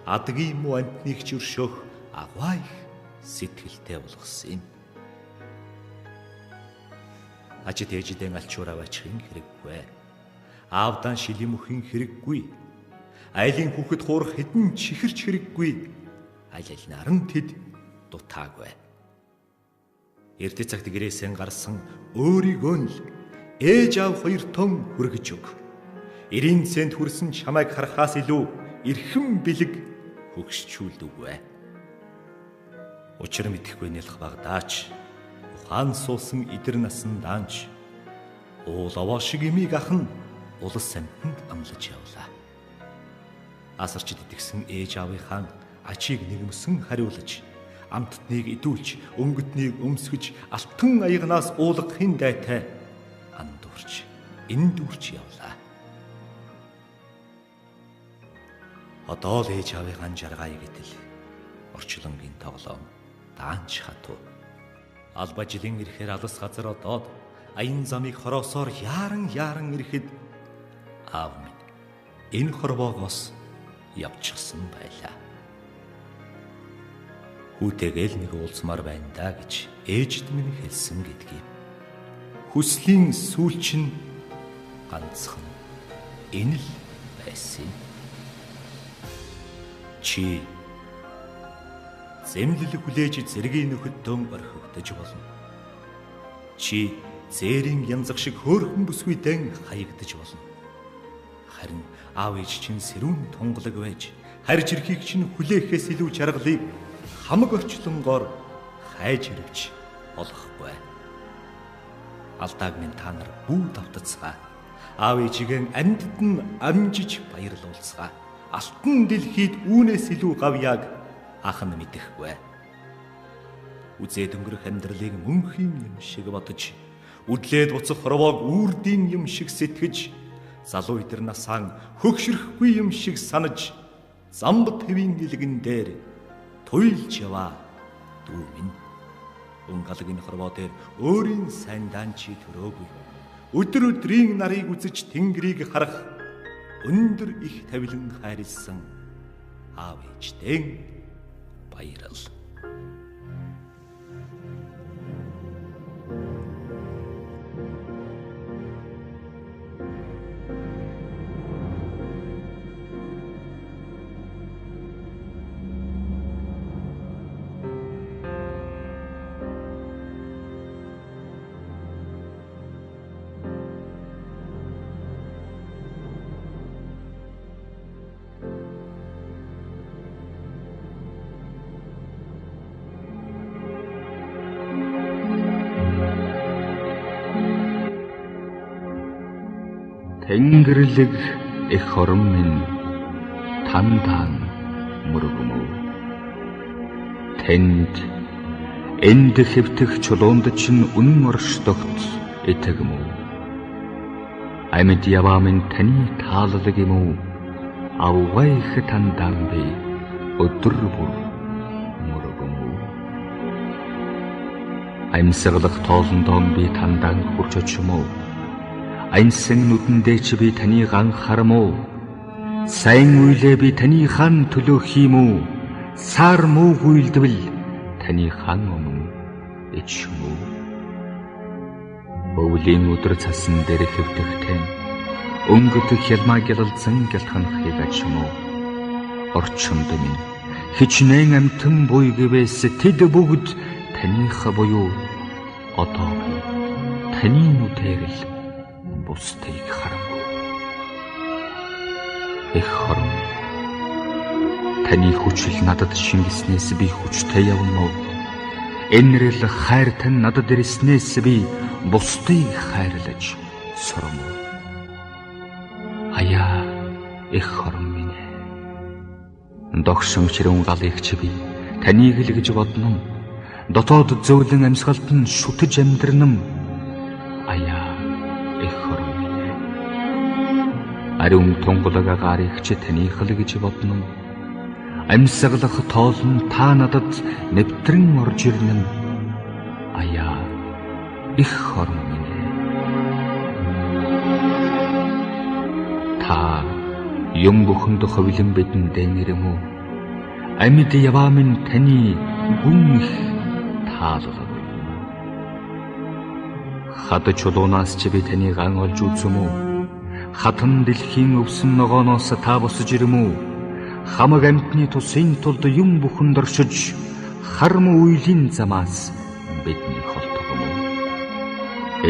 Speaker 11: адгийн муу амтныг ч өршөөх агваа их сэтгэлтэй болгосон юм. Ажид ээжидэн алчуур аваачихын хэрэггүй. Аавдаан шилийн мөхийн хэрэггүй. Айлын хүүхэд хуурах хэдэн чихэрч хэрэггүй. Аль альнаар нь тэд дутаагүй. Эрдэ цагт гэрээсээ гарсан өөрийгөө нь л ээж аав хоёр тон хүргэж өг. 90 цент хүрсэн чамайг харахаас илүү эрхэм бэлэг хөгшчүүлдэггүй. Учир мэдэхгүй нэлэх багдаач ухаан суусан идэр насан даанч уул овоо шиг имийг ах нь улс самтанд амлаж явлаа. Асарчд итгэсэн ээж аавынхаа ачийг нэгмсэн хариулж, амттныг идүүлж, өнгөтнийг өмсгөж, алтан аягнаас уулгахын дайтай андуурч, эндүрч явлаа. Одоо л ээж аавынхаа жаргая гэтэл орчлонгийн тоглоом даанч хатуу. Алба жилийн ирэхээр алас газар одоод аян замыг хороосоор яаран яаран ирэхэд аав минь энэ хорвоогоос явчихсан байлаа. Хүүтэйгээл нэг уулзмаар байна да гэж ээжд минь хэлсэн гэдгийг. Хүслийн сүүлч нь ганцхан энэ л байсан юм. Чи зэмлэл хүлээж зэргийн нөхөддөн орхигдож болно. Чи зээрийн янзах шиг хөөрхөн бүсгүйдэн хаягдаж болно. Харин аав ээж чинь сэрүүн тунгалаг байж харж ирэхийг чинь хүлээхээс илүү жаргалыг хамаг орчлонгоор хайж ирвч болохгүй. Алдааг минь та нар бүү давтацгаа. Аав ээжигээ амьдад нь амжиж баярлуулцгаа. Алтан дэлхийд үүнээс илүү гавьяаг ах нь мэдэхгүй. Үзээд өнгөрөх амьдралыг мөнхийн юм шиг бодож, үдлээд буцах хорвоог үрдийн юм шиг сэтгэж, залуу идэр насаан хөгшөрөхгүй юм шиг санаж, замб твийн нэлгэн дээр туйлж яваа дүү минь. Өнгалгийн хорвоо дээр өөрийн сайн даан чи төрөөгүй. Өдөр өдрийн нарыг үзэж тэнгэрийг харах өндөр их тавилан хайрлсан аав ээжтэй баярал.
Speaker 2: Тэнгэрлэг эх орон минь тандаан мөргөмөө. Тэнд энд хэвтэх чулуунд чинь үнэн оршдогт итгэмөө. Амьд яваа минь таны тааллаг юм уу? Авгай их тандаан би өдөр бүр мөргөмөө. Амьсгалах тоолондоо би тандаан хурж очимоо. Ансан нүдэндээ чи би таныг анхаарам уу? Сайн үйлээ би таны хан төлөө хийм үү? Сар муу гүйлдвэл таны хан өмнө ичм үү? Өвлийн өдөр цасан дээр хэвтэхтэн өнгөт хялмаа гялалзан гялтганахыг ачим уу? Орчинд минь хичнээн амтан буй гэвээс тэд бүгд таных буюу одоо би таны нүдээр л бусдыг харамгүй. Эх хорон, таны хүчил надад шингэснээс би хүчтэй явна уу? Энэрэл хайр тань надад ирснээс би бусдыг хайрлаж сурам уу? Аяа, эх хорон минь ээ. Догшин ширүүн галыг чи би таныг л гэж бодно. Дотоод зөөлөн амьсгалд нь шүтэж амьдрнам. Аяа, эх хорон минь ээ. Ариун тунгалаг агаар их ч таных л гэж бодно. Амьсгалах тоолн та надад нэвтрэн орж ирнэ. Аяа их хорон минь. Та юм бүхэнд ховлон бидэнд нэрэм үү? Амьд яваа минь таны гүн их таалал. Хад чулуунаас чи би таныг ан олж үзэм үү? Хатан дэлхийн өвсөн ногооноос та босож ирэм үү? Хамаг амьтны тусын тулд юм бүхэнд оршиж харм үеийн замаас бидний холтох юм уу?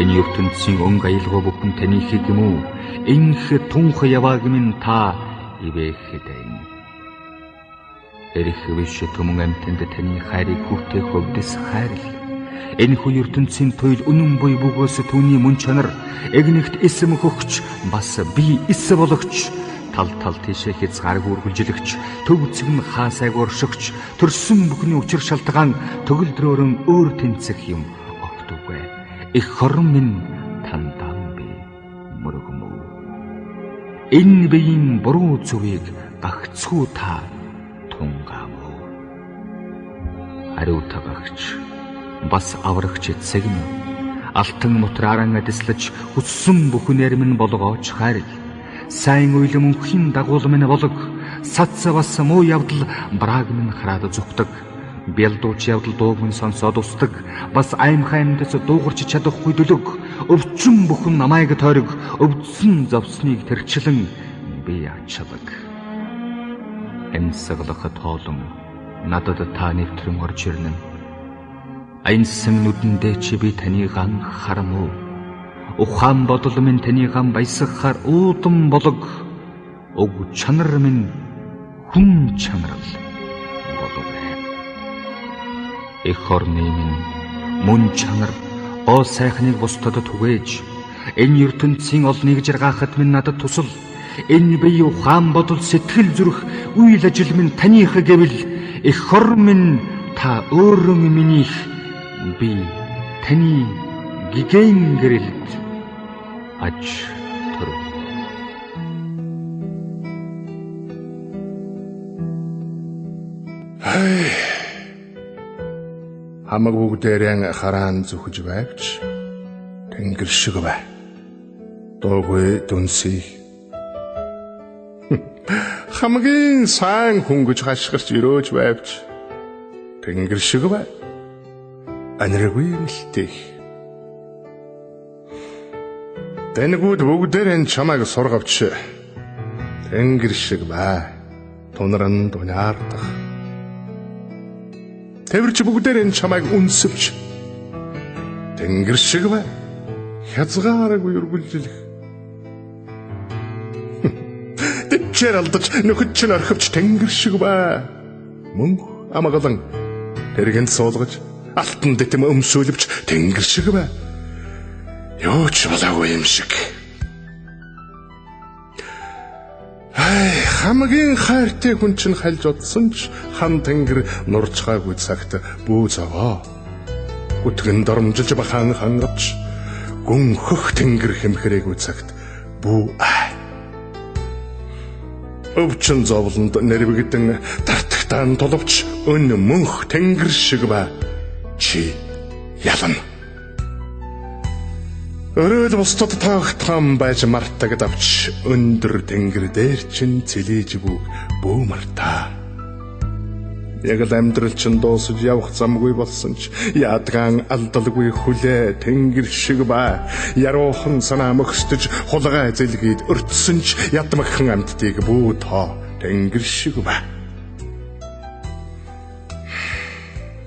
Speaker 2: Энэ ертөнцийн өнгө аялгаа бүхэн таныхыг юм уу? Инх тунх явааг минь та ивэхэд. Эрх биш түмэн амьтанд таны хайрыг хүртэх хөвдөс хайрл. Энэхүү ертөнцийн туйл үнэн буй бөгөөс түүний мөн чанар эгнэгт эсэм хөгч бас би эс болгоч тал тал тийшээ хязгааргүй үргэлжлэгч төв цэгэн хаасайг оршигч төрсөн бүхний учир шалтгаан төгөлдрөөрөн өөр тэнцэх юм огтгүй. Эх хорон минь тандаан би мөргөмөө. Энэ биеийн буруу зүвийг гагцхүү та тунгаамөө. Ариута гагч бас аврагч эцэг минь алтан мутрааран адислаж хүссэн бүхнээр минь болгооч хайрл. Сайн уйлан мөнхийн дагуул минь болог сац бас муу явдал брааг минь хараад зүхдэг. Бялдууч явдал дууг минь сонсоод устдаг. Бас аймхай амьдас дуугарч чадахгүй дөлөг. Өвчин бүхэн намайг тойрог өвдсөн зовсныг тэрчлэн би ачаалаг. Амьсгалах тоолон надад та нэвтрэн орж ирнэ. Аянсан нүдэндээ чи би таныг ан харамуу. Ухаан бодол минь таныг ан баясгахаар уудам болог. Уг чанар минь хүн чанарл болов. Эх орны минь мөн чанар гоо сайхныг бусдад түгээж энэ ертөнцийн олныг жаргаахад минь надад тусал. Энэ бие ухаан бодол сэтгэл зүрх үйл ажил минь таных гэвэл эх орн минь та өөрөө минийх би таны гигэн гэрэлд аж төрөв.
Speaker 12: Хамаг бүгдээрэн хараан зүхэж байвч тэнгэр шиг бай. Дуугүй дүнсий. Хамгийн сайн хүн гэж хашгирч өрөөж байвч тэнгэр шиг бай. Аниргүй мэлтэх. Тэнгүүд бүгдээрэн чамайг сургавч тэнгэр шиг бай. Тунран дунаардах. Тэвэрч бүгдээрэн чамайг үнсвч тэнгэр шиг бай. Хязгааргүй үргэлжлэх. Тэчээр алдаж нөхөд чинь орхивч тэнгэр шиг бай. Мөнх амгалан тэргэнд суулгаж алтан дэтэм өмсөөлвч тэнгэр шиг бай. Юу ч болоогүй юм шиг. Ай, хамгийн хайртай хүн чинь хальж одсон ч хан тэнгэр нурчгаагүй цагт бүү зовоо. Гүтгэн дормжилж бахан хангавч гүн хөх тэнгэр хэмхэрээгүй цагт бүү ай. Өвчин зовлонд нэрвэгдэн тартагтаан тулавч өн мөнх тэнгэр шиг бай. Чи ялна. Өрөөл бусдад таахтхан байж мартагдавч өндөр тэнгэр дээр чин цэлээж бүг бүү мартаа. Яг л амьдрал чин дуусаж явах замгүй болсон ч яадгаан алдалгүй хүлээ тэнгэр шиг бай. Яруухан санаа мөхсдөж хулгай зэлгээд өртсөн ч ядмагхан амьтдыг бүү тоо тэнгэр шиг бай.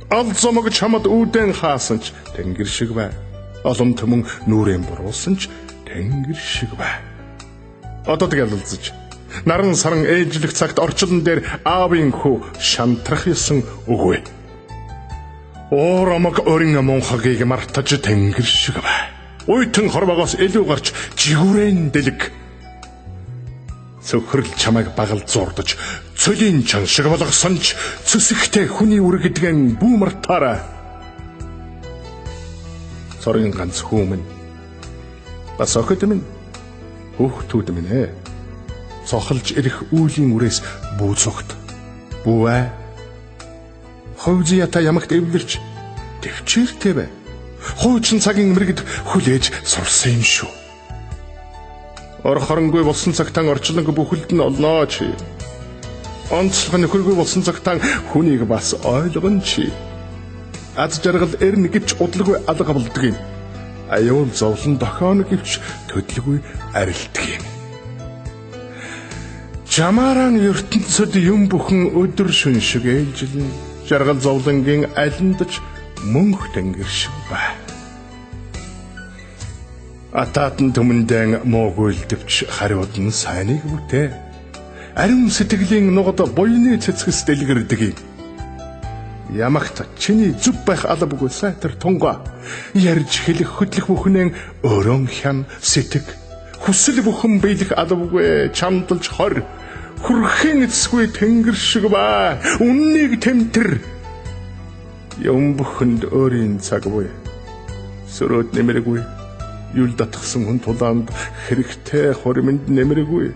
Speaker 12: Ал зомог чамд үүдэн хаасан ч тэнгэр шиг бай. Олон түмэн нүрэн буруулсан ч тэнгэр шиг бай. Одод гэлэлзэж наран саран ээжлэх цагт орчлон дээр аавын хүү шантрах ёсон үгүй. Уур омог өрин мунхагийг мартаж тэнгэр шиг бай. Уйтан хорвоогоос илүү гарч жигүүрэн дэлэг. Цөхрөл чамайг багал зурдаж цөлийн чан шиг болгосон ч цөсөгтэй хүний үргэдгэн бүү мартаарай. Цорын ганц хүмүүн бас охид минь хүүхдүүд минь ээ. Цохолж ирэх үүлийн үрээс бүү цогт. Бүү. Хувьзята ямагт эвлэрч төвчээртэй бай. Хуучин цагийн мэрэгд хүлээж сурсан юм шүү. Ор хоронгүй болсон цагтан орчлонг бүхэлд нь олноо чи. Онцлог нөхөргүй болсон цагтан хүнийг бас ойлгон чи. Аз жаргал эрнэ гэвч удалгүй алга болдог юм. Аюул зовлон дохионо гэвч төдөлгүй арилдаг юм. Жамааран ертөнцид юм бүхэн өдөр шөн шиг ээлжилнэ. Жаргал зовлонгийн алиндч мөнх тэнгэр шиг бай. Атаатан түмэндэн муугүй элдвч хариуд нь сайныг бүтээ. Ариун сэтгэлийн нугад буйны цэцгэс дэлгэрдэг юм. Ямагт чиний зүв байх албагүй сайтар тунгаа. Ярьж хэлэх хөдлөх бүхнэн өрөн хян сэтг. Хүсэл бүхэн биелэх албагүй чамдалж хор. Хүрхийн эцгүй тэнгэр шиг бай. Үннийг тэмтэр. Юм бүхэнд өөрийн цаг буй. Сөрөөд нэмэргүй. Юл татгсан хүн тулаанд хэрэгтэй хуримнд нэмэргүй.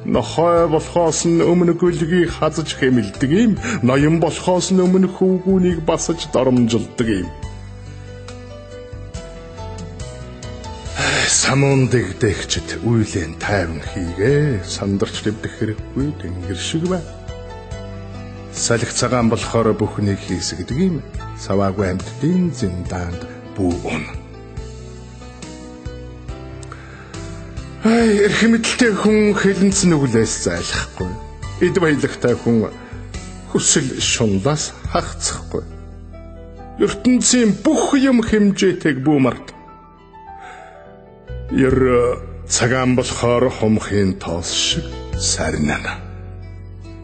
Speaker 12: Нохой болохоос нь өмнө гүлгийг хазаж хэмэлдэг юм. Ноён болохоос нь өмнө хөвгүүнийг басаж доромжилдог юм. Самуун дэгдэгчд үйлэн тайван хийгээ. Сандарч дэвдэх хэрэггүй тэнгэр шиг бай. Салхи цагаан болохоор бүхнийг хийсгдэг юм. Саваагүй амьтдын зиндаанд бүү ун. Ай, эрх мэдэлтэй хүн хилэнц нүглээс зайлахгүй. Эд баялагтай хүн хүсэл шунлаас хагцахгүй. Ертөнцийн бүх юм хэмжээтэйг бүү март. Ер цагаан болохоор хумхын тоос шиг сарнана.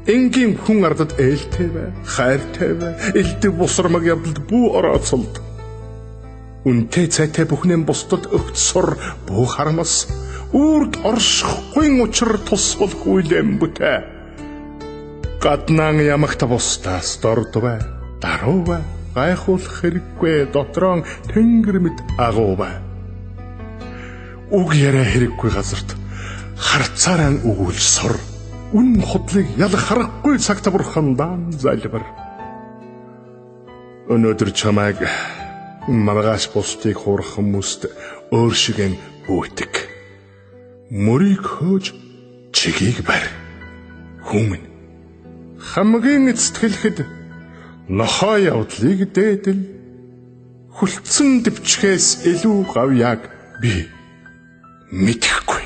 Speaker 12: Энгийн хүн ардад ээлтэй бай, хайртай бай, элдв бусармаг явдалд бүү орооцолд. Үнтэй цайтай бүхнээ бусдад өгч сур бүү харамс. Үрд оршихгүй учир тус болох үйлэн бүтээ. Гаднаан ямагт бусдаас дорд бай, даруй бай, гайхуулах хэрэггүй дотроо тэнгэр мэт агуу бай. Үг яриа хэрэггүй газарт харцаараа өгүүлж сур. Үн худлыг ялах харахгүй цагт бурхандаан залбир. Өнөөдөр чамайг маргааш бусдыг хуурах хүмүүст өөр шигэн бүүтэг. Мөрийг хөөж чигийг барь. Хүмүүн хамгийн эцэст хэлэхэд нохой явдлыг дээдэл хүлцэн дэвчхээс илүү гавьяаг би мэдэхгүй.